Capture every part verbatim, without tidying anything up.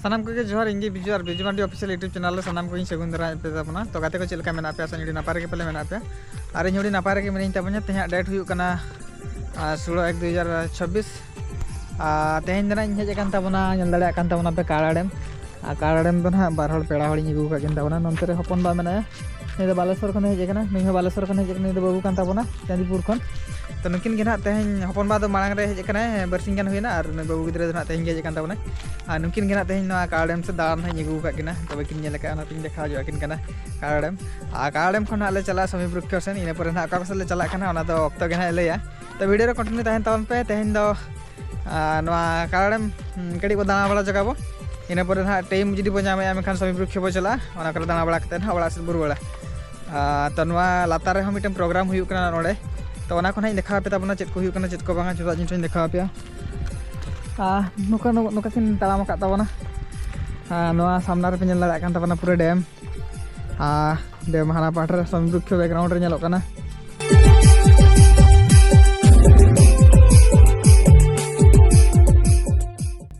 ᱥᱟᱱᱟᱢ ᱠᱚᱜᱮ ᱡᱚᱦᱟᱨ, ᱤᱧ ᱜᱮ ᱵᱤᱡᱩ ᱟᱨ ᱵᱤᱡᱩ ᱢᱟᱱᱰᱤ ᱚᱯᱷᱤᱥᱤᱭᱟᱞ YouTube ᱪᱮᱱᱮᱞ ᱨᱮ ᱥᱟᱱᱟᱢ ᱠᱚᱜᱮᱧ ᱥᱟᱹᱜᱩᱱ ᱫᱟᱨᱟᱢ ᱯᱮ ᱛᱟᱵᱚᱱᱟ᱾ ᱛᱚ ᱜᱟᱛᱮ ᱠᱚ, ᱪᱮᱫ ᱞᱮᱠᱟ ᱢᱮᱱᱟᱜ ᱯᱮᱭᱟ? ᱟᱥᱟ ᱟᱹᱰᱤ ᱱᱟᱯᱟᱭ ᱨᱮᱜᱮ ᱯᱟᱞᱮ ᱢᱮᱱᱟᱜ ᱯᱮᱭᱟ᱾ ᱟᱨ ᱤᱧ ᱦᱚᱸ ᱟᱹᱰᱤ ᱱᱟᱯᱟᱭ ᱨᱮᱜᱮ ᱢᱤᱱᱟᱹᱧ ᱛᱟᱵᱚᱱᱟ᱾ ᱛᱮᱦᱮᱧᱟᱜ ᱰᱮᱴ ᱦᱩᱭᱩᱜ ᱠᱟᱱᱟ ᱟᱨ ᱥᱳᱞᱳ ᱮᱠ ᱫᱩ ᱦᱟᱡᱟᱨ ᱪᱷᱟᱵᱵᱤᱥ᱾ ᱟᱨ ᱛᱮᱦᱮᱧ ᱫᱚ ᱱᱟᱜ ᱤᱧ ᱦᱮᱡ ᱟᱠᱟᱱ ᱛᱟᱵᱚᱱᱟ, ᱧᱮᱞ ᱫᱟᱲᱮᱭᱟᱜ ᱠᱟᱱ ᱛᱟᱵᱚᱱᱟ ᱯᱮ ᱠᱟᱲᱟ ᱰᱮᱢ᱾ ᱟᱨ ᱠᱟᱲᱟ ᱰᱮᱢ ᱫᱚ ᱱᱟᱦᱟᱜ ᱵᱟᱨ ᱦᱚᱲ ᱯᱮᱲᱟ ᱦᱚᱲᱤᱧ ᱟᱹᱜᱩ ᱟᱠᱟᱫ ᱠᱤᱱ ᱛᱟᱵᱚᱱᱟ᱾ ᱱᱚᱱᱛᱮ ᱨᱮ ᱦᱚᱯᱚᱱ ᱵᱟ ᱢᱮᱱᱟᱭᱟ, ᱱᱩᱭ ᱫᱚ ᱵᱟᱞᱮᱥᱚᱨ ᱠᱷᱚᱱᱮ ᱦᱮᱡ ᱟᱠᱟᱱᱟ, ᱱᱩᱭ ᱦᱚᱸ ᱵᱟᱞᱮᱥᱚᱨ ᱠᱷᱚᱱᱮ ᱦᱮᱡ ᱟᱠᱟᱱᱟ, ᱱᱩᱭ ᱫᱚ ᱵᱟᱹᱵᱩ ᱠᱟᱱ ᱛᱟᱵᱚᱱᱟ ᱪᱟᱸᱫᱤᱯᱩᱨ ᱠᱷᱚᱱ᱾ ᱛᱚ ᱱᱩᱠᱤᱱ ᱜᱮ ᱱᱟᱦᱟᱜ ᱛᱮᱦᱮᱧ, ᱦᱚᱯᱚᱱ ᱵᱟ ᱫᱚ ᱢᱟᱲᱟᱝ ᱨᱮ ᱦᱮᱡ ᱟᱠᱟᱱᱟᱭ, ᱵᱟᱨᱥᱤᱧ ᱜᱟᱱ ᱦᱩᱭᱮᱱᱟ, ᱟᱨ ᱱᱩᱭ ᱵᱟᱹᱵᱩ ᱜᱤᱫᱽᱨᱟᱹ ᱫᱚ ᱱᱟᱦᱟᱜ ᱛᱮᱦᱮᱧ ᱜᱮ ᱦᱮᱡ ᱟᱠᱟᱱ ᱛᱟᱵᱚᱱᱟᱭ᱾ ᱟᱨ ᱱᱩᱠᱤᱱ ᱜᱮ ᱱᱟᱦᱟᱜ ᱛᱮᱦᱮᱧ ᱱᱚᱣᱟ ᱠᱟᱲᱟ ᱰᱮᱢ ᱥᱮᱫ ᱫᱟᱬᱟᱱ ᱱᱟᱦᱟᱜ ᱤᱧ ᱟᱹᱜᱩ ᱟᱠᱟᱫ ᱠᱤᱱᱟ, ᱛᱚᱵᱮ ᱠᱤᱱ ᱧᱮᱞ ᱟᱠᱟᱫᱼᱟ, ᱚᱱᱟᱛᱤᱧ ᱫᱮᱠᱷᱟᱣ ᱧᱚᱜ ᱟᱹᱠᱤᱱ ᱠᱟᱱᱟ ᱠᱟᱲᱟ ᱰᱮᱢ᱾ ᱟᱨ ᱠᱟᱲᱟ ᱰᱮᱢ ᱠᱷᱚᱱ ᱱᱟᱦᱟᱜ ᱞᱮ ᱪᱟᱞᱟᱜᱼᱟ ᱥᱟᱢᱤ ᱵᱨᱩᱠᱠᱷᱚ ᱥᱮᱱ, ᱤᱱᱟᱹ ᱯᱚᱨᱮ ᱱᱟᱦᱟᱜ ᱚᱠᱟ ᱠᱚ ᱥᱮᱫ ᱞᱮ ᱪᱟᱞᱟᱜ ᱠᱟᱱᱟ ᱚᱱᱟ ᱫᱚ ᱚᱠᱛᱚ ᱜᱮ ᱱᱟᱦᱟᱜ ᱮ ᱞᱟᱹᱭᱟ᱾ ᱛᱚ ᱵᱷᱤᱰᱤᱭᱳ ᱨᱮ ᱠᱚᱱᱴᱤᱱᱤᱭᱩ ᱛᱟᱦᱮᱱ ᱛᱟᱵᱚᱱ ᱯᱮ᱾ ᱛᱮᱦᱮᱧ ᱫᱚ ᱟᱨ ᱱᱚᱣᱟ ᱠᱟᱲᱟ ᱰᱮᱢ, ᱦᱩᱸ, ᱠᱟᱹᱴᱤᱡ ᱵᱚ ᱫᱟᱬᱟ ᱵᱟᱲᱟ ᱡᱟᱭᱜᱟ ᱵᱚ᱾ ᱤᱱᱟᱹ ᱯᱚᱨᱮ ᱱᱟᱦᱟᱜ ᱴᱟᱭᱤᱢ ᱡᱩᱫᱤ ᱵᱚ ᱧᱟᱢᱮᱜᱼᱟ, ᱢᱮᱱᱠᱷᱟᱱ ᱥᱟᱢᱤ ᱵᱨᱩᱠᱠᱷᱚ ᱵᱚ ᱪᱟᱞᱟᱜᱼᱟ, ᱚᱱᱟ ᱠᱚᱨᱮ ᱫᱟᱬᱟ ᱵᱟᱲᱟ ᱠᱟᱛᱮ ᱱᱟᱦᱟᱜ ᱚᱲᱟᱜ ᱥᱮᱫ ᱵᱚ ᱨᱩᱣᱟᱹᱲᱟ᱾ ᱟᱨ ᱛᱚ ᱱᱚᱣᱟ ᱞᱟᱛᱟᱨ ᱨᱮᱦᱚᱸ ᱢᱤᱫᱴᱮᱱ ᱯᱨᱳᱜᱨᱟᱢ ᱦᱩᱭᱩᱜ ᱠᱟᱱᱟ ᱱᱚᱰᱮ, ᱛᱚ ᱚᱱᱟ ᱠᱚ ᱱᱟᱦᱟᱜ ᱤᱧ ᱫᱮᱠᱷᱟᱣ ᱟᱯᱮ ᱛᱟᱵᱚᱱᱟ, ᱪᱮᱫ ᱠᱚ ᱦᱩᱭᱩᱜ ᱠᱟᱱᱟ, ᱪᱮᱫ ᱠᱚ ᱵᱟᱝᱟ, ᱡᱚᱛᱚᱣᱟᱜ ᱡᱤᱱᱤᱥ ᱤᱧ ᱫᱮᱠᱷᱟᱣ ᱟᱯᱮᱭᱟ᱾ ᱟᱨ ᱱᱚᱝᱠᱟ, ᱱᱚᱝᱠᱟ ᱠᱤᱱ ᱛᱟᱲᱟᱢ ᱟᱠᱟᱫ ᱛᱟᱵᱚᱱᱟ᱾ ᱟᱨ ᱱᱚᱣᱟ ᱥᱟᱢᱱᱟ ᱨᱮᱯᱮ ᱧᱮᱞ ᱫᱟᱲᱮᱭᱟᱜ ᱠᱟᱱ ᱛᱟᱵᱚᱱᱟ ᱯᱩᱨᱟᱹ ᱰᱮᱢ᱾ ᱟᱨ ᱰᱮᱢ ᱦᱟᱱᱟ ᱯᱟᱦᱴᱟ ᱨᱮ ᱥᱟᱢᱤ ᱵᱨᱩᱠᱠᱷᱚ ᱵᱮᱠᱜᱨᱟᱣᱩᱱᱰ ᱨᱮ ᱧᱮᱞᱚᱜ ᱠᱟᱱᱟ᱾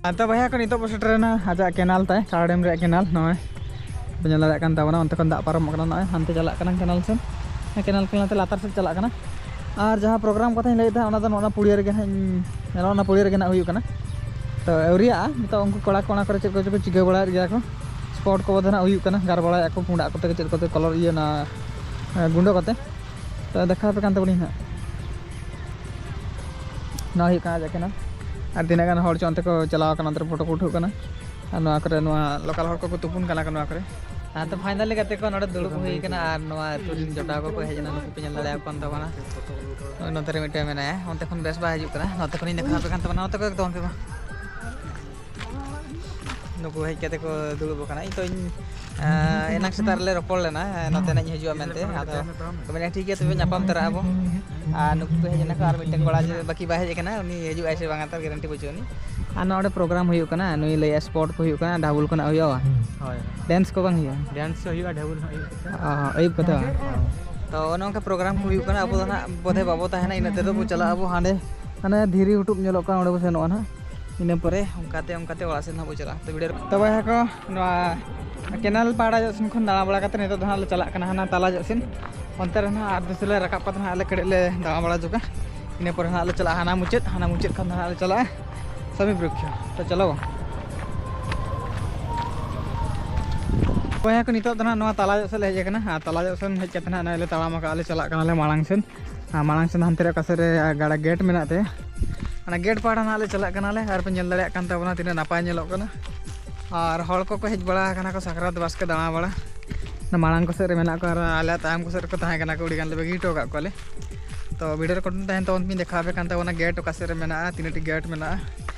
ᱟᱫᱚ ᱵᱚᱭᱦᱟ ᱠᱚ, ᱱᱤᱛᱚᱜ ᱵᱚ ᱥᱮᱴᱮᱨᱮᱱᱟ ᱟᱡᱟᱜ ᱠᱮᱱᱟᱞ ᱛᱟᱭ, ᱠᱟᱲᱟ ᱰᱮᱢ ᱨᱮᱭᱟᱜ ᱠᱮᱱᱟᱞ᱾ ᱱᱚᱜᱼᱚᱭ ᱵᱚ ᱧᱮᱞ ᱫᱟᱲᱮᱭᱟᱜ ᱠᱟᱱ ᱛᱟᱵᱚᱱᱟ, ᱚᱱᱛᱮ ᱠᱷᱚᱱ ᱫᱟᱜ ᱯᱟᱨᱚᱢᱚᱜ ᱠᱟᱱᱟ, ᱱᱚᱜᱼᱚᱭ ᱦᱟᱱᱛᱮ ᱪᱟᱞᱟᱜ ᱠᱟᱱᱟ ᱠᱮᱱᱟᱞ ᱥᱮᱫ᱾ ᱦᱮᱸ, ᱠᱮᱱᱟᱞ, ᱠᱮᱱᱟᱞ ᱛᱮ ᱞᱟᱛᱟᱨ ᱥᱮᱫ ᱪᱟᱞᱟᱜ ᱠᱟᱱᱟ᱾ ᱟᱨ ᱡᱟᱦᱟᱸ ᱯᱨᱳᱜᱨᱟᱢ ᱠᱟᱛᱷᱟᱧ ᱞᱟᱹᱭᱮᱫ ᱛᱟᱦᱮᱸᱫ, ᱚᱱᱟ ᱫᱚ ᱱᱚᱜᱼᱚ ᱱᱟ ᱯᱩᱲᱤᱭᱟᱹ ᱨᱮᱜᱮ ᱦᱟᱸᱜ ᱤᱧ, ᱱᱚᱜᱼᱚ ᱱᱟ ᱯᱩᱲᱤᱭᱟᱹ ᱨᱮᱜᱮ ᱦᱟᱸᱜ ᱦᱩᱭᱩᱜ ᱠᱟᱱᱟ᱾ ᱛᱚ ᱟᱹᱣᱨᱤᱭᱟᱜᱼᱟ, ᱱᱤᱛᱚᱜ ᱩᱱᱠᱩ ᱠᱚᱲᱟ ᱠᱚ ᱚᱱᱟ ᱠᱚᱨᱮ ᱪᱮᱫ ᱠᱚ ᱪᱚ ᱠᱚ ᱪᱤᱠᱟᱹ ᱵᱟᱲᱟᱭᱮᱫ ᱜᱮᱭᱟ ᱠᱚ᱾ ᱥᱯᱚᱴ ᱠᱚ ᱵᱚᱫᱷᱮ ᱱᱟᱜ ᱦᱩᱭᱩᱜ ᱠᱟᱱᱟ, ᱜᱟᱨ ᱵᱟᱲᱟᱭᱮᱫ ᱠᱚ ᱯᱩᱸᱰᱟᱜ ᱠᱚᱛᱮ ᱪᱮᱫ ᱠᱚᱛᱮ ᱠᱚᱞᱚᱨ ᱤᱭᱟᱹ ᱚᱱᱟ, ᱮ, ᱜᱩᱸᱰᱟᱹ ᱠᱚᱛᱮ᱾ ᱛᱚ ᱫᱮᱠᱷᱟᱣ ᱟᱯᱮ ᱠᱟᱱ ᱛᱟᱵᱚᱱᱟᱹᱧ ᱦᱟᱸᱜ᱾ ᱱᱚᱣᱟ ᱦᱩᱭᱩᱜ ᱠᱟᱱᱟ ᱟᱡᱟᱜ ᱠᱮᱱᱟᱞ᱾ ᱟᱨ ᱛᱤᱱᱟᱹᱜ ᱜᱟᱱ ᱦᱚᱲ ᱪᱚ ᱚᱱᱛᱮ ᱠᱚ ᱪᱟᱞᱟᱣ ᱠᱟᱱᱟ, ᱚᱱᱛᱮ ᱨᱮ ᱯᱷᱳᱴᱳ ᱠᱚ ᱩᱴᱷᱟᱹᱜ ᱠᱟᱱᱟ᱾ ᱟᱨ ᱱᱚᱣᱟ ᱠᱚᱨᱮ ᱱᱚᱣᱟ ᱞᱳᱠᱟᱞ ᱦᱚᱲ ᱠᱚᱠᱚ ᱛᱩᱯᱩᱱ ᱠᱟᱱᱟ ᱠᱚ ᱱᱚᱣᱟ ᱠᱚᱨᱮ᱾ ᱦᱮᱸ, ᱛᱚ ᱯᱷᱟᱭᱱᱟᱞᱤ ᱜᱟᱛᱮ ᱠᱚ, ᱱᱚᱰᱮ ᱫᱩᱲᱩᱵ ᱦᱩᱭ ᱠᱟᱱᱟ ᱟᱨ ᱱᱚᱣᱟ ᱟᱹᱛᱩ ᱨᱮᱱ ᱡᱚᱴᱟᱣ ᱠᱚᱠᱚ ᱦᱮᱡ ᱮᱱᱟ, ᱱᱩᱠᱩ ᱯᱮ ᱧᱮᱞ ᱫᱟᱲᱮᱭᱟᱠᱚ ᱠᱟᱱ ᱛᱟᱵᱚᱱᱟ᱾ ᱱᱚᱜᱼᱚᱭ ᱱᱚᱛᱮ ᱨᱮ ᱢᱤᱫᱴᱮᱱ ᱢᱮᱱᱟᱭᱟ, ᱚᱱᱛᱮ ᱠᱷᱚᱱ ᱵᱮᱥ ᱵᱟᱭ ᱦᱤᱡᱩᱜ ᱠᱟᱱᱟ, ᱱᱚᱛᱮ ᱠᱷᱚᱱᱤᱧ ᱫᱮᱠᱷᱟᱣ ᱟᱯᱮ ᱠᱟᱱ ᱛᱟᱵᱚᱱᱟ, ᱱᱚᱛᱮ ᱠᱚ ᱮᱠᱫᱚᱢ ᱚᱱᱛᱮ ᱠᱚ᱾ ᱱᱩᱠᱩ ᱦᱮᱡ ᱠᱟᱛᱮ ᱠᱚ ᱫᱩᱲᱩᱵ ᱟᱠᱟᱱᱟ᱾ ᱤᱧ ᱛᱚ ᱤᱧ, ᱮᱸ, ᱮᱱᱟᱝ ᱥᱮᱛᱟᱜ ᱨᱮᱞᱮ ᱨᱚᱯᱚᱲ ᱞᱮᱱᱟ, ᱮᱸ, ᱱᱚᱛᱮ ᱱᱟᱜ ᱤᱧ ᱦᱤᱡᱩᱜᱼᱟ ᱢᱮᱱᱛᱮ᱾ ᱟᱫᱚ ᱠᱚ ᱢᱮᱱᱟ, "ᱴᱷᱤᱠ ᱜᱮᱭᱟ, ᱛᱚᱵᱮ ᱧᱟᱯᱟᱢ ᱛᱚᱨᱟᱜ ᱟᱵᱚ᱾" ᱟᱨ ᱱᱩᱠᱩ ᱠᱚ ᱦᱮᱡ ᱮᱱᱟ ᱠᱚ, ᱟᱨ ᱢᱤᱫᱴᱮᱱ ᱠᱚᱲᱟ ᱡᱮ ᱵᱟᱹᱠᱤ ᱵᱟᱭ ᱦᱮᱡ ᱟᱠᱟᱱᱟ, ᱩᱱᱤ ᱦᱤᱡᱩᱜ ᱟᱭ ᱥᱮ ᱵᱟᱝᱟ, ᱛᱟᱨ ᱜᱮᱨᱮᱱᱴᱤ ᱵᱟᱹᱪᱩᱜ ᱟᱹᱱᱤᱡ᱾ ᱟᱨ ᱱᱚᱰᱮ ᱯᱨᱳᱜᱨᱟᱢ ᱦᱩᱭᱩᱜ ᱠᱟᱱᱟ, ᱱᱩᱭ ᱞᱟᱹᱭᱮᱫᱼᱟ ᱥᱯᱚᱴ ᱠᱚ ᱦᱩᱭᱩᱜ ᱠᱟᱱᱟ, ᱰᱷᱟᱵᱩᱞ ᱠᱷᱚᱱᱟᱜ ᱦᱩᱭᱩᱜᱼᱟ᱾ ᱦᱳᱭ, ᱦᱳᱭ᱾ ᱰᱮᱱᱥ ᱠᱚ ᱵᱟᱝ ᱦᱩᱭᱩᱜᱼᱟ? ᱰᱮᱱᱥ ᱦᱩᱭᱩᱜᱼᱟ, ᱰᱷᱟᱵᱩᱞ ᱦᱚᱸ ᱦᱩᱭᱩᱜᱼᱟ᱾ ᱚ, ᱟᱹᱭᱩᱵ ᱠᱚᱛᱮ ᱵᱟᱝ? ᱛᱚ, ᱚᱱᱮ ᱚᱱᱠᱟ ᱯᱨᱳᱜᱨᱟᱢ ᱠᱚ ᱦᱩᱭᱩᱜ ᱠᱟᱱᱟ᱾ ᱟᱵᱚ ᱫᱚ ᱱᱟᱦᱟᱜ ᱵᱚᱫᱷᱮ ᱵᱟᱵᱚ ᱛᱟᱦᱮᱱᱟ, ᱤᱱᱟᱹ ᱛᱮᱫᱚ ᱵᱚ ᱪᱟᱞᱟᱜ ᱟᱵᱚ ᱦᱟᱸᱰᱮ, ᱦᱟᱱᱮ ᱫᱷᱤᱨᱤ ᱦᱩᱴᱩᱵ ᱧᱮᱞᱚᱜ ᱠᱟᱱᱟ, ᱚᱸᱰᱮ ᱵᱚ ᱥᱮᱱᱚᱜᱼᱟ ᱱᱟᱦᱟᱜ᱾ ᱤᱱᱟᱹ ᱯᱚᱨᱮ ᱚᱱᱠᱟᱛᱮ ᱚᱱᱠᱟᱛᱮ ᱚᱲᱟᱜ ᱥᱮᱱ ᱦᱟᱸᱜ ᱵᱚ ᱪᱟᱞᱟᱜᱼᱟ᱾ ᱛᱚ ᱵᱚᱭᱦᱟ ᱠᱚ, ᱱᱚᱣᱟ ᱠᱮᱱᱮᱞ ᱯᱟᱦᱟᱲᱟ ᱡᱚᱜ ᱥᱮᱱ ᱠᱷᱚᱱ ᱫᱟᱬᱟ ᱵᱟᱲᱟ ᱠᱟᱛᱮ ᱱᱤᱛᱚᱜ ᱫᱚ ᱦᱟᱸᱜ ᱞᱮ ᱪᱟᱞᱟᱜ ᱠᱟᱱᱟ ᱦᱟᱱᱟ ᱛᱟᱞᱟ ᱡᱚᱜ ᱥᱮᱱ᱾ ᱚᱱᱛᱮ ᱨᱮ ᱦᱟᱸᱜ ᱟᱨ ᱫᱩᱥᱨᱟ ᱞᱮ ᱨᱟᱠᱟᱵ ᱠᱟᱛᱮ ᱦᱟᱸᱜ ᱟᱞᱮ ᱠᱟᱹᱴᱤᱡ ᱞᱮ ᱫᱟᱬᱟ ᱵᱟᱲᱟ ᱡᱚᱜᱟ᱾ ᱤᱱᱟᱹ ᱯᱚᱨᱮ ᱦᱟᱸᱜ ᱞᱮ ᱪᱟᱞᱟᱜᱼᱟ ᱦᱟᱱᱟ ᱢᱩᱪᱟᱹᱫ, ᱦᱟᱱᱟ ᱢᱩᱪᱟᱹᱫ ᱠᱷᱚᱱ ᱫᱚ ᱦᱟᱸᱜ ᱞᱮ ᱪᱟᱞᱟᱜᱼᱟ ᱥᱟᱢᱤ ᱵᱨᱤᱠᱠᱷᱚ᱾ ᱛᱚ ᱪᱚᱞᱚ᱾ ᱵᱚᱭᱦᱟ ᱠᱚ, ᱱᱤᱛᱚᱜ ᱫᱚ ᱦᱟᱸᱜ ᱱᱚᱣᱟ ᱛᱟᱞᱟ ᱡᱚᱜ ᱥᱮᱫ ᱞᱮ ᱦᱮᱡ ᱟᱠᱟᱱᱟ᱾ ᱟᱨ ᱛᱟᱞᱟ ᱡᱚᱜ ᱥᱮᱱ ᱦᱮᱡ ᱠᱟᱛᱮ ᱦᱟᱸᱜ ᱱᱚᱜᱼᱚᱭ ᱞᱮ ᱛᱟᱲᱟᱢ ᱟᱠᱟᱫᱼᱟ, ᱞᱮ ᱪᱟᱞᱟᱜ ᱠᱟᱱᱟᱞᱮ ᱢᱟᱲᱟᱝ ᱥᱮᱱ᱾ ᱟᱨ ᱢᱟᱲᱟᱝ ᱥᱮᱱ ᱦᱟᱱᱛᱮ ᱨᱮ ᱚᱠᱟ ᱥᱮᱫ ᱨᱮ ᱜᱟᱰᱟ ᱜᱮᱴ ᱢᱮᱱᱟᱜ ᱛᱮ, ᱚᱱᱟ ᱜᱮᱴ ᱯᱟᱦᱴᱟ ᱱᱟᱦᱟᱜ ᱞᱮ ᱪᱟᱞᱟᱜ ᱠᱟᱱᱟᱞᱮ᱾ ᱟᱨ ᱯᱮ ᱧᱮᱞ ᱫᱟᱲᱮᱭᱟᱜ ᱠᱟᱱ ᱛᱟᱵᱚᱱᱟ ᱛᱤᱱᱟᱹᱜ ᱱᱟᱯᱟᱭ ᱧᱮᱞᱚᱜ ᱠᱟᱱᱟ᱾ ᱟᱨ ᱦᱚᱲ ᱠᱚᱠᱚ ᱦᱮᱡ ᱵᱟᱲᱟ ᱟᱠᱟᱱᱟ ᱠᱚ ᱥᱟᱠᱨᱟᱛ ᱵᱟᱥᱠᱮ ᱫᱟᱬᱟ ᱵᱟᱲᱟ᱾ ᱚᱱᱟ ᱢᱟᱲᱟᱝ ᱠᱚ ᱥᱮᱫ ᱨᱮ ᱢᱮᱱᱟᱜ ᱠᱚᱣᱟ ᱟᱨ ᱟᱞᱮ ᱛᱟᱭᱚᱢ ᱠᱚ ᱥᱮᱫ ᱨᱮᱠᱚ ᱛᱟᱦᱮᱸ ᱠᱟᱱᱟ ᱠᱚ, ᱟᱹᱰᱤ ᱜᱟᱱ ᱞᱮ ᱵᱟᱹᱜᱤ ᱦᱚᱴᱚ ᱟᱠᱟᱫ ᱠᱚᱣᱟᱞᱮ᱾ ᱛᱚ ᱵᱷᱤᱰᱤᱭᱳ ᱨᱮ ᱠᱚᱱᱴᱤᱱᱤᱭᱩ ᱛᱟᱦᱮᱱ ᱛᱟᱵᱚᱱ ᱯᱮ, ᱫᱮᱠᱷᱟᱣ ᱟᱯᱮ ᱠᱟᱱ ᱛᱟᱵᱚᱱᱟ ᱜᱮᱴ ᱚᱠᱟ ᱥᱮᱫ ᱨᱮ ᱢᱮᱱᱟᱜᱼᱟ, ᱛᱤᱱᱟᱹᱜ ᱴᱤ ᱜᱮᱴ ᱢᱮᱱᱟᱜᱼᱟ,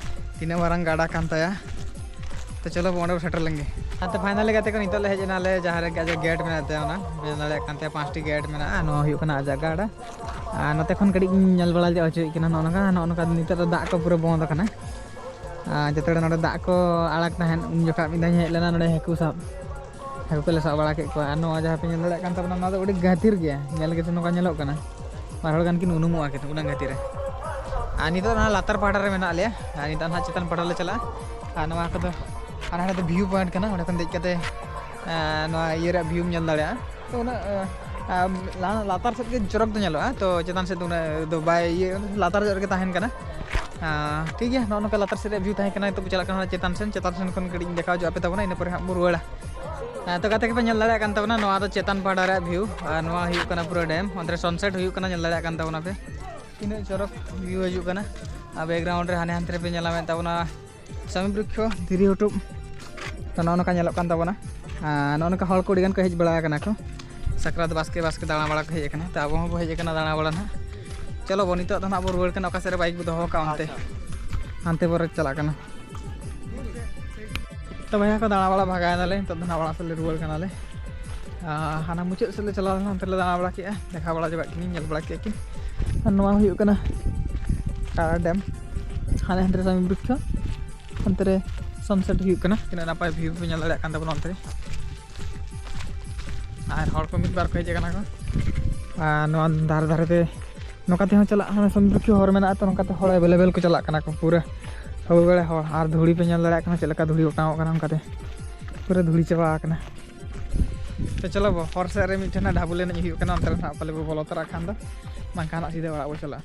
ᱛᱤᱱᱟᱹᱜ ᱢᱟᱨᱟᱝ ᱜᱟᱰᱟ ᱠᱟᱱ ᱛᱟᱭᱟ᱾ ᱛᱚ ᱪᱚᱞᱚ ᱵᱚ ᱚᱸᱰᱮ ᱵᱚ ᱥᱮᱴᱮᱨ ᱞᱮᱱ ᱜᱮ᱾ ᱟᱨ ᱛᱚ ᱯᱷᱟᱭᱱᱟᱞᱤ ᱜᱟᱛᱮ ᱠᱚ, ᱱᱤᱛᱚᱜ ᱞᱮ ᱦᱮᱡ ᱮᱱᱟ ᱟᱞᱮ ᱡᱟᱦᱟᱸ ᱨᱮ ᱟᱡᱟᱜ ᱜᱮᱴ ᱢᱮᱱᱟᱜ ᱛᱟᱭᱟ, ᱚᱱᱟ ᱵᱮᱱ ᱧᱮᱞ ᱫᱟᱲᱮᱭᱟᱜ ᱠᱟᱱ ᱛᱟᱭᱟ ᱯᱟᱸᱪᱴᱤ ᱜᱮᱴ ᱢᱮᱱᱟᱜᱼᱟ᱾ ᱱᱚᱣᱟ ᱦᱩᱭᱩᱜ ᱠᱟᱱᱟ ᱟᱡᱟᱜ ᱜᱟᱰᱟ᱾ ᱟᱨ ᱱᱚᱛᱮ ᱠᱷᱚᱱ ᱠᱟᱹᱴᱤᱡ ᱤᱧ ᱧᱮᱞ ᱵᱟᱲᱟ ᱦᱚᱪᱚᱭᱮᱫ ᱠᱟᱱᱟ᱾ ᱱᱚᱜᱼᱚ ᱱᱚᱝᱠᱟ, ᱱᱚᱜᱼᱚ ᱱᱚᱝᱠᱟ ᱱᱤᱛᱚᱜ ᱫᱚ ᱫᱟᱜ ᱠᱚ ᱯᱩᱨᱟᱹ ᱵᱚᱱᱫ ᱟᱠᱟᱱᱟ᱾ ᱟᱨ ᱡᱚᱛᱚ ᱦᱚᱲ ᱱᱚᱰᱮ ᱫᱟᱜ ᱠᱚ ᱟᱲᱟᱜ ᱛᱟᱦᱮᱸᱫ, ᱩᱱ ᱡᱚᱠᱷᱚᱱ ᱢᱤᱫ ᱫᱷᱟᱣ ᱤᱧ ᱦᱮᱡ ᱞᱮᱱᱟ ᱱᱚᱰᱮ ᱦᱟᱹᱠᱩ ᱥᱟᱵ, ᱦᱟᱹᱠᱩ ᱠᱚᱞᱮ ᱥᱟᱵ ᱵᱟᱲᱟ ᱠᱮᱫ ᱠᱚᱣᱟ᱾ ᱟᱨ ᱱᱚᱣᱟ ᱡᱟᱦᱟᱸ ᱯᱮ ᱧᱮᱞ ᱫᱟᱲᱮᱭᱟᱜ ᱠᱟᱱ ᱛᱟᱵᱚᱱᱟ, ᱱᱚᱣᱟ ᱫᱚ ᱟᱹᱰᱤ ᱜᱟᱹᱛᱷᱤᱨ ᱜᱮᱭᱟ, ᱧᱮᱞ ᱜᱮᱥᱮ ᱱᱚᱝᱠᱟ ᱧᱮᱞᱚᱜ ᱠᱟᱱᱟ᱾ ᱵᱟᱨ ᱦᱚᱲ ᱜᱟᱱ ᱠᱤᱱ ᱩᱱᱩᱢᱚᱜᱼᱟ ᱠᱤᱱ ᱩᱱᱟᱹᱝ ᱜᱟᱹᱛᱷᱤᱨ ᱨᱮ᱾ ᱟᱨ ᱱᱤᱛᱚᱜ ᱚᱱᱟ ᱞᱟᱛᱟᱨ ᱯᱟᱦᱴᱟ ᱨᱮ ᱢᱮᱱᱟᱜ ᱞᱮᱭᱟ, ᱟᱨ ᱱᱤᱛᱚᱜ ᱱᱟᱦᱟᱜ ᱪᱮᱛᱟᱱ ᱯᱟᱦᱴᱟ ᱞᱮ ᱪᱟᱞᱟᱜᱼᱟ᱾ ᱟᱨ ᱱᱚᱣᱟ ᱠᱚᱫᱚ ᱦᱟᱱᱟ ᱦᱟᱱᱟ ᱫᱚ ᱵᱷᱤᱭᱩ ᱯᱚᱭᱮᱱᱴ ᱠᱟᱱᱟ, ᱚᱸᱰᱮ ᱠᱷᱚᱱ ᱫᱮᱡ ᱠᱟᱛᱮ, ᱟᱸ, ᱱᱚᱣᱟ ᱤᱭᱟᱹ ᱨᱮᱭᱟᱜ ᱵᱷᱤᱭᱩᱢ ᱧᱮᱞ ᱫᱟᱲᱮᱭᱟᱜᱼᱟ᱾ ᱛᱚ ᱩᱱᱟᱹᱜ, ᱟᱸ, ᱟᱸ, ᱞᱟ-, ᱞᱟᱛᱟᱨ ᱥᱮᱫ ᱜᱮ ᱪᱚᱨᱚᱠ ᱫᱚ ᱧᱮᱞᱚᱜᱼᱟ, ᱛᱚ ᱪᱮᱛᱟᱱ ᱥᱮᱫ ᱫᱚ ᱩᱱᱟᱹᱜ ᱫᱚ ᱵᱟᱭ ᱤᱭᱟᱹ, ᱞᱟᱛᱟᱨ ᱧᱚᱜ ᱨᱮᱜᱮ ᱛᱟᱦᱮᱱ ᱠᱟᱱᱟ᱾ ᱟᱸ, ᱴᱷᱤᱠ ᱜᱮᱭᱟ, ᱱᱚᱜᱼᱚ ᱱᱚᱝᱠᱟ ᱞᱟᱛᱟᱨ ᱥᱮᱫ ᱨᱮᱭᱟᱜ ᱵᱷᱤᱭᱩ ᱛᱟᱦᱮᱸ ᱠᱟᱱᱟ᱾ ᱱᱤᱛᱚᱜ ᱵᱚ ᱪᱟᱞᱟᱜ ᱠᱟᱱᱟ ᱪᱮᱛᱟᱱ ᱥᱮᱱ, ᱪᱮᱛᱟᱱ ᱥᱮᱱ ᱠᱷᱚᱱ ᱠᱟᱹᱴᱤᱡ ᱤᱧ ᱫᱮᱠᱷᱟᱣ ᱦᱚᱪᱚ ᱟᱯᱮ ᱛᱟᱵᱚᱱᱟ, ᱤᱱᱟᱹ ᱯᱚᱨᱮ ᱦᱟᱸᱜ ᱵᱚ ᱨᱩᱣᱟᱹᱲᱟ᱾ ᱦᱮᱸ, ᱛᱚ ᱜᱟᱛᱮ ᱠᱚᱯᱮ ᱧᱮᱞ ᱫᱟᱲᱮᱭᱟᱜ ᱠᱟᱱ ᱛᱟᱵᱚᱱᱟ, ᱱᱚᱣᱟ ᱫᱚ ᱪᱮᱛᱟᱱ ᱯᱟᱦᱴᱟ ᱨᱮᱭᱟᱜ ᱵᱷᱤᱭᱩ, ᱟᱨ ᱱᱚᱣᱟ ᱦᱩᱭᱩᱜ ᱠᱟᱱᱟ ᱯᱩᱨᱟᱹ ᱰᱮᱢ, ᱚᱱᱛᱮ ᱨᱮ ᱥᱟᱱᱥᱮᱴ ᱦᱩᱭᱩᱜ ᱠᱟᱱᱟ, ᱧᱮᱞ ᱫᱟᱲᱮᱭᱟᱜ ᱠᱟᱱ ᱛᱟᱵᱚᱱᱟ ᱯᱮ ᱛᱤᱱᱟᱹᱜ ᱪᱚᱨᱚᱠ ᱵᱷᱤᱭᱩ ᱦᱤᱡᱩᱜ ᱠᱟᱱᱟ᱾ ᱟᱨ ᱵᱮᱠᱜᱨᱟᱣᱩᱱᱰ ᱨᱮ ᱦᱟᱱᱮ ᱦᱟᱱᱛᱮ ᱨᱮᱯᱮ ᱧᱮᱞ ᱧᱟᱢᱮᱫ ᱛᱟᱵᱚᱱᱟ ᱥᱟᱢᱤ ᱵᱨᱤᱠᱠᱷᱚ, ᱫᱷᱤᱨᱤ ᱦᱩᱴᱩᱵ᱾ ᱛᱚ ᱱᱚᱜᱼᱚ ᱱᱚᱝᱠᱟ ᱧᱮᱞᱚᱜ ᱠᱟᱱ ᱛᱟᱵᱚᱱᱟ᱾ ᱟᱨ ᱱᱚᱜᱼᱚ ᱱᱚᱝᱠᱟ ᱦᱚᱲ ᱠᱚ ᱟᱹᱰᱤ ᱜᱟᱱ ᱠᱚ ᱦᱮᱡ ᱵᱟᱲᱟ ᱟᱠᱟᱱᱟ ᱠᱚ, ᱥᱟᱠᱨᱟᱛ ᱵᱟᱥᱠᱮ ᱵᱟᱥᱠᱮ ᱫᱟᱬᱟ ᱵᱟᱲᱟ ᱠᱚ ᱦᱮᱡ ᱟᱠᱟᱱᱟ᱾ ᱛᱚ ᱟᱵᱚ ᱦᱚᱸᱵᱚ ᱦᱮᱡ ᱟᱠᱟᱱᱟ ᱫᱟᱬᱟ ᱵᱟᱲᱟ ᱱᱟᱦᱟᱜ᱾ ᱪᱚᱞᱚ ᱵᱚ, ᱱᱤᱛᱚᱜ ᱫᱚ ᱱᱟᱦᱟᱜ ᱵᱚ ᱨᱩᱣᱟᱹᱲ ᱠᱟᱱᱟ ᱚᱠᱟ ᱥᱮᱫ ᱨᱮ ᱵᱟᱭᱤᱠ ᱵᱚ ᱫᱚᱦᱚ ᱠᱟᱜᱼᱟ ᱚᱱᱛᱮ, ᱟᱪᱪᱷᱟ᱾ ᱦᱟᱱᱛᱮ ᱵᱚ ᱪᱟᱞᱟᱜ ᱠᱟᱱᱟ᱾ ᱛᱚ ᱵᱚᱭᱦᱟ ᱠᱚ, ᱫᱟᱬᱟ ᱵᱟᱲᱟ ᱵᱷᱟᱜᱟᱣ ᱮᱱᱟᱞᱮ, ᱱᱤᱛᱚᱜ ᱫᱚ ᱱᱟᱦᱟᱜ ᱚᱲᱟᱜ ᱥᱮᱫ ᱞᱮ ᱨᱩᱣᱟᱹᱲ ᱠᱟᱱᱟᱞᱮ᱾ ᱟᱨ ᱦᱟᱱᱟ ᱢᱩᱪᱟᱹᱫ ᱥᱮᱫ ᱞᱮ ᱪᱟᱞᱟᱣ ᱞᱮᱱᱟ, ᱚᱱᱛᱮ ᱞᱮ ᱫᱟᱬᱟ ᱵᱟᱲᱟ ᱠᱮᱜᱼᱟ, ᱫᱮᱠᱷᱟᱣ ᱵᱟᱲᱟ ᱡᱚᱜᱟᱜ ᱠᱤᱱᱟᱹᱧ, ᱧᱮᱞ ᱵᱟᱲᱟ ᱠᱮᱜᱼᱟ ᱠᱤᱱ᱾ ᱟᱨ ᱱᱚᱣᱟ ᱦᱩᱭᱩᱜ ᱠᱟᱱᱟ ᱴᱟᱴᱟ ᱰᱮᱢ, ᱦᱟᱱᱮ ᱦᱟᱱᱛᱮ ᱨᱮ ᱥᱟᱢᱤ ᱵᱨᱤᱠᱠᱷᱚ, ᱚᱱᱛᱮ ᱨᱮ ᱥᱟᱱᱥᱮᱴ ᱦᱩᱭᱩᱜ ᱠᱟᱱᱟ᱾ ᱛᱤᱱᱟᱹᱜ ᱱᱟᱯᱟᱭ ᱵᱷᱤᱭᱩ ᱯᱮ ᱧᱮᱞ ᱫᱟᱲᱮᱭᱟᱜ ᱠᱟᱱ ᱛᱟᱵᱚᱱᱟ ᱚᱱᱛᱮ ᱨᱮ᱾ ᱟᱨ ᱦᱚᱲ ᱠᱚ ᱢᱤᱫ ᱵᱟᱨ ᱠᱚ ᱦᱮᱡ ᱟᱠᱟᱱᱟ ᱠᱚ᱾ ᱟᱨ ᱱᱚᱣᱟ ᱫᱷᱟᱨᱮ ᱫᱷᱟᱨᱮ ᱛᱮ ᱱᱚᱝᱠᱟ ᱛᱮᱦᱚᱸ ᱪᱟᱞᱟᱜ, ᱦᱟᱱᱟ ᱥᱚᱢᱩᱫᱨᱚ ᱠᱤ ᱦᱚᱨ ᱢᱮᱱᱟᱜᱼᱟ, ᱛᱚ ᱱᱚᱝᱠᱟ ᱛᱮ ᱦᱚᱲ ᱮᱵᱮᱞᱮᱵᱮᱞ ᱠᱚ ᱪᱟᱞᱟᱜ ᱠᱟᱱᱟ ᱠᱚ ᱯᱩᱨᱟᱹ᱾ ᱦᱳᱭ ᱵᱮᱲᱟ ᱦᱚᱲ, ᱟᱨ ᱫᱷᱩᱲᱤ ᱯᱮ ᱧᱮᱞ ᱫᱟᱲᱮᱭᱟᱜ ᱠᱟᱱᱟ ᱪᱮᱫ ᱞᱮᱠᱟ ᱫᱷᱩᱲᱤ ᱚᱴᱟᱝᱚᱜ ᱠᱟᱱᱟ, ᱚᱱᱠᱟᱛᱮ ᱯᱩᱨᱟᱹ ᱫᱷᱩᱲᱤ ᱪᱟᱵᱟ ᱟᱠᱟᱱᱟ᱾ ᱛᱚ ᱪᱚᱞᱚ ᱵᱚ, ᱦᱚᱨ ᱥᱮᱫ ᱨᱮ ᱢᱤᱫᱴᱷᱮᱱ ᱦᱟᱸᱜ ᱰᱷᱟᱵᱩᱞ ᱮᱱᱮᱡ ᱦᱩᱭᱩᱜ ᱠᱟᱱᱟ, ᱚᱱᱛᱮ ᱨᱮ ᱦᱟᱸᱜ ᱯᱟᱞᱮ ᱵᱚ ᱵᱚᱞᱚ ᱛᱚᱨᱟᱜ ᱠᱷᱟᱱ ᱫᱚ, ᱵᱟᱝᱠᱷᱟᱱ ᱦᱟᱸᱜ ᱥᱤᱫᱷᱟᱹ ᱚᱲᱟᱜ ᱵᱚ ᱪᱟᱞᱟᱜᱼᱟ᱾